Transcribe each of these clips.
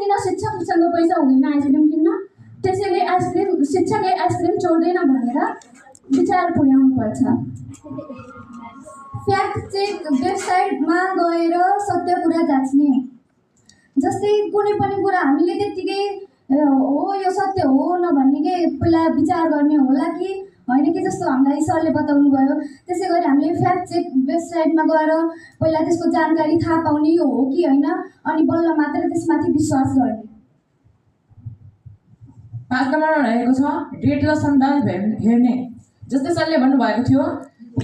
किन शिक्षकसँग पैसा हुँदैन आइसक्रिम किन्न, त्यसैले आइसक्रिम शिक्षकले आइसक्रिम छोड्दैन भनेर विचार पुर्याउनुपर्छ। फ्याक्ट चेक वेबसाइटमा गएर सत्य कुरा जाँच्ने। जस्तै कुनै पनि कुरा हामीले त्यत्तिकै हो यो सत्य हो नभन्नेकै पहिला विचार गर्ने होला कि होइन कि जस्तो हामीलाई सरले बताउनु भयो। त्यसै गरी हामीले फ्याक्ट चेक वेबसाइटमा गएर पहिला त्यसको जानकारी थाहा पाउने यो हो कि होइन, अनि बल्ल मात्र त्यसमाथि विश्वास गर्ने। 5 नम्बरमा रहेको छ डेट र सन्दर्भ हेर्ने। जस्तै सरले भन्नुभएको थियो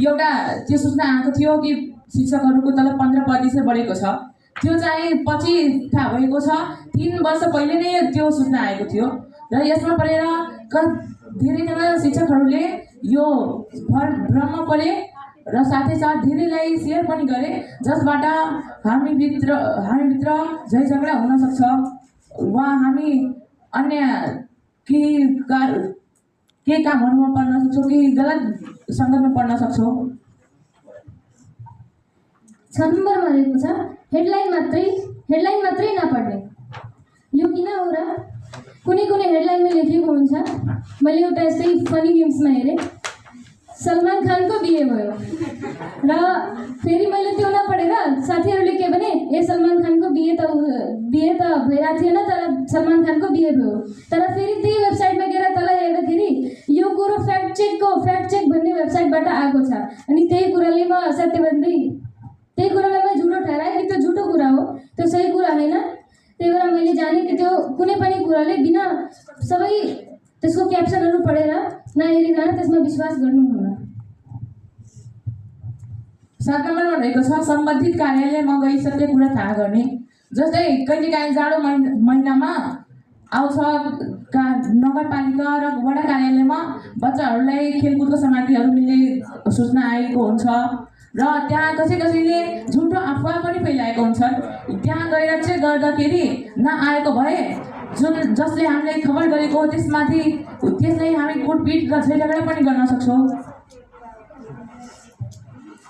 एउटा त्यो सूचना आएको थियो कि शिक्षकहरूको तलब 15% बढेको छ, त्यो चाहिँ पछि थाहा भएको छ 3 वर्ष पहिले नै त्यो सूचना आएको थियो र यसमा परेर धेरैजना शिक्षकहरूले यो भ्रममा परे र साथै साथ धेरैलाई सेयर पनि गरे, जसबाट हामीभित्र झै झगडा हुन सक्छ वा हामी अन्य केही कामहरूमा पर्न सक्छौँ, केही गलत सङ्गतमा पर्न सक्छौँ। 6 नम्बरमा रहेको छ हेडलाइन मात्रै नपढ्ने। यो किन हो र? कुनै हेडलाइनमा लेखेको हुन्छ, मैले एउटा यस्तै फनी न्युजमा हेरेँ, सलमान खानको बिहे भयो र फेरि मैले त्यो नपढेर साथीहरूले के भने ए सलमान खानको बिहे त भइरहेको थिएन तर सलमान खानको बिहे भयो। तर फेरि त्यही वेबसाइटमा गएर तल हेर्दाखेरि यो कुरो फ्याक्ट चेक भन्ने वेबसाइटबाट आएको छ, अनि त्यही कुराले म सत्य भन्दै त्यही कुरालाई म झुटो ठहराएँ कि त्यो झुटो कुरा हो, त्यो सही कुरा होइन। त्यही भएर मैले जाने कि त्यो कुनै पनि कुराले बिना सबै त्यसको क्याप्सनहरू पढेर नहेरिकन त्यसमा विश्वास गर्नुहुन्न। 7 नम्बरमा रहेको छ सम्बन्धित कार्यालयमा गई सत्य कुरा थाहा गर्ने। जस्तै कहिलेकाहीँ जाडो महिनामा आउँछ नगरपालिका र वडा कार्यालयमा बच्चाहरूलाई खेलकुदको सामग्रीहरू मिल्ने सूचना आएको हुन्छ र त्यहाँ कसैले झुटो अफवाह पनि फैलाएको हुन्छ। त्यहाँ गएर चेक गर्दाखेरि नआएको भए जसले हामीलाई खबर गरेको हो त्यसलाई हामी कुटपिट झगडा पनि गर्न सक्छौँ।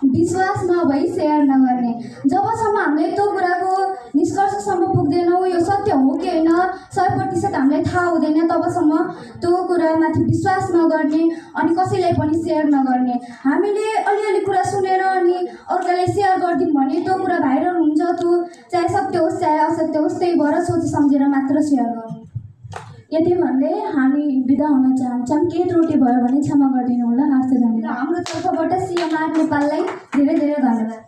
विश्वास नभई सेयर नगर्ने। जबसम्म हामीले त्यो कुराको निष्कर्षसम्म पुग्दैनौँ यो सत्य हो कि होइन 100% हामीलाई थाहा हुँदैन तबसम्म त्यो कुरामाथि विश्वास नगर्ने अनि कसैलाई पनि सेयर नगर्ने। हामीले अलिअलि कुरा सुनेर अनि अर्कालाई सेयर गरिदिउँ भने त्यो कुरा भाइरल हुन्छ, त्यो चाहे सत्य होस् चाहे असत्य होस्, त्यही भएर सोची सम्झेर मात्र सेयर गर्नु। यति भन्दै हामी बिदा हुन चाहन्छौँ। केही त्रुटि भयो भने क्षमा गरिदिनु होला। हस्त धन्यवाद। हाम्रो तर्फबाट CMR नेपाललाई धेरै धेरै धन्यवाद।